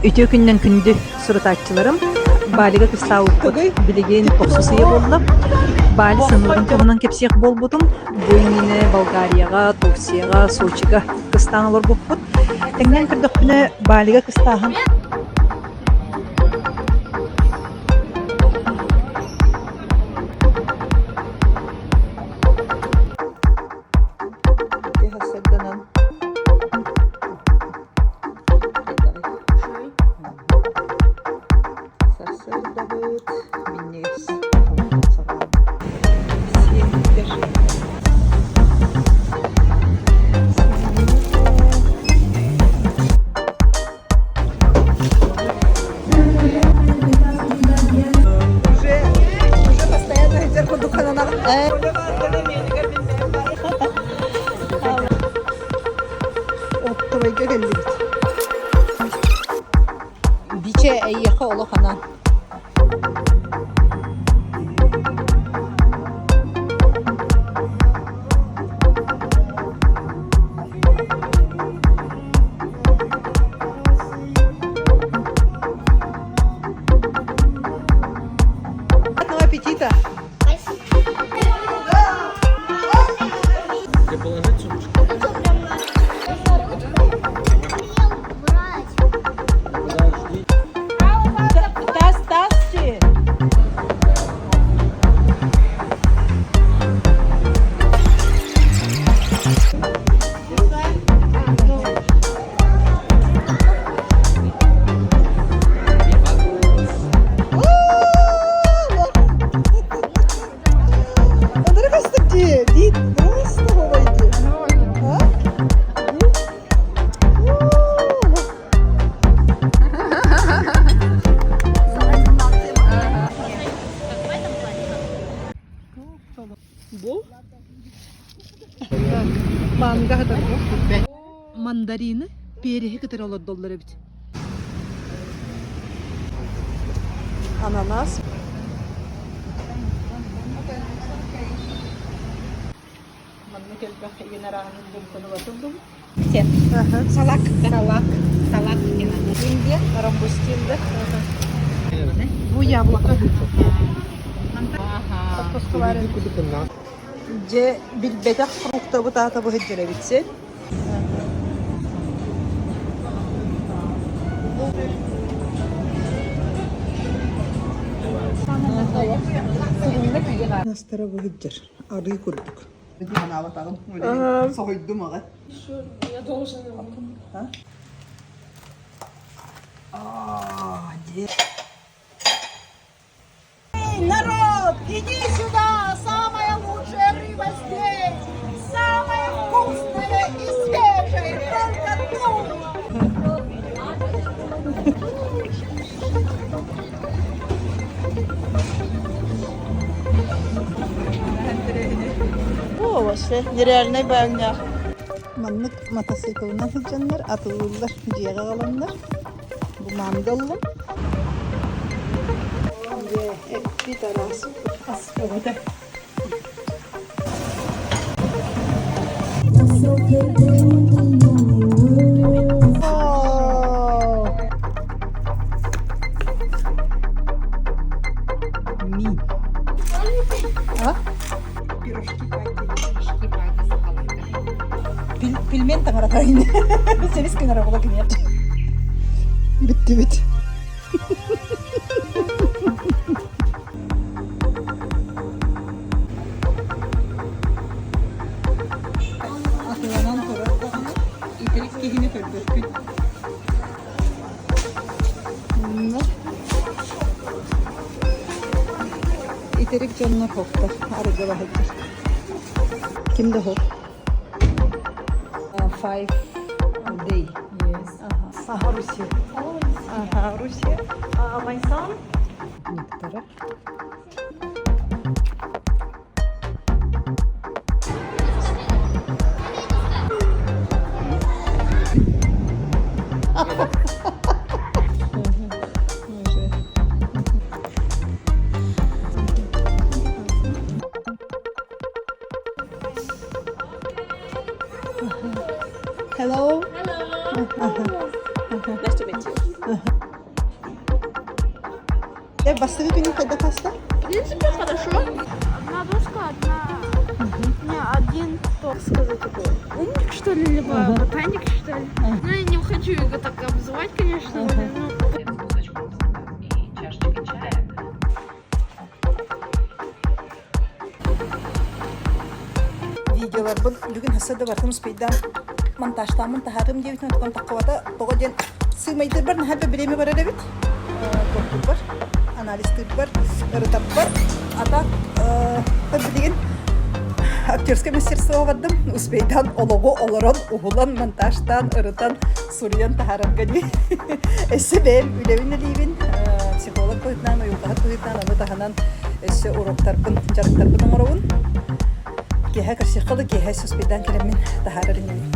Үтүө күнүнэн күндү сурутааччыларым! Балига кыстаабыппыт билигин тохсус ыйа буолла. Бали саныырын туһунан кэпсиэх буолбутум. Бу иннинэ Болгарияҕа, Турцияҕа, Сочига кыстаан олорбуппут. Тэҥнээн көрдөхпүнэ, Балига кыстааһын Сарсыардабыт минньигэс аһылыктан сиэбиттэр. Уже, уже постоянно сидер курдук хананаҕын. Оптовайга кэллибит. Бичэ эйиэхэ олох анаан. Приятного аппетита! Тебе положить сумочку? Подожди. Тас, тасчы! Ынырык дии, дии, просто дии. А? Бу? Манга Мандарины переһи кытары олордоллор эбит. Ананас. Манна элбэх игин арааһын бултанулатыллыбыт. Салак. Салак. Салак Индия, рамбустин да. Бу яблоко. Дьэ, билбэтэх фруктабыт аата быһыддьар эбит син. Астара быһыддьар, арыы курдук. Санаабатаҕым, соһуйдум аҕай. Я должен его. А, Народ, иди сюда! Самая лучшая рыба здесь! Самая вкусная и свежая! Только тут! О, вообще нереальный баанньаах. Маннык матасыыкылынан сылдьаннар атылыыллар, дьиэҕэ аҕаланнар. Бу манга ыллым. Дьэ, эппит араас ас бөҕөтө. Мин. А? Пирожки пати сахалыыта. Пельмен таҥарата ини. Сэрис гынара була киниэт. Бүттүбүт. Атыланан турар даҕаны итирик киһини көрбөппүн. Итирик дьоннор хоктор, арыгы баһыйдар. Ким да хоп. 5 day. Yes. Ага, Russia. Ага, Russia. My son? Нектара. Уже. Hello. Hello. Nice to meet you. Э, бастакы күнүн хайдах ааста? В принципе, хорошо. Одна доска, одна... Не, один, как сказать, такой умник, что ли, либо ботаник, что ли. Ну, я не хочу его так обзывать, конечно. Ну, с кусочком и чашечкой чая. Видеоларбын бүгүн хасса да бартым успейдаан монтажтааммын таһаарым диэбитин оттон таххыбата тоҕо диэн сыымайдырбар наһаа да бириэмэ барар эбит. Туохтуурбар, анализтыырбар, ырытарбар. А так билигин актерское мастерство бардым. Успейдаан олоҕу олорон, уһулан, монтажтаан, ырытан, суруйан таһаарарга дии. Өссө бэйэм үлэбин үлэлиибин, психолог быһыытынан, уйулҕаһыт быһыытынан, ону таһынан өссө уроктарбын, дьарыктарбын оҥоробун. Киэһэ көрсүөххэ да киэһэ суспейдаан кэлэммин таһаарар инибин.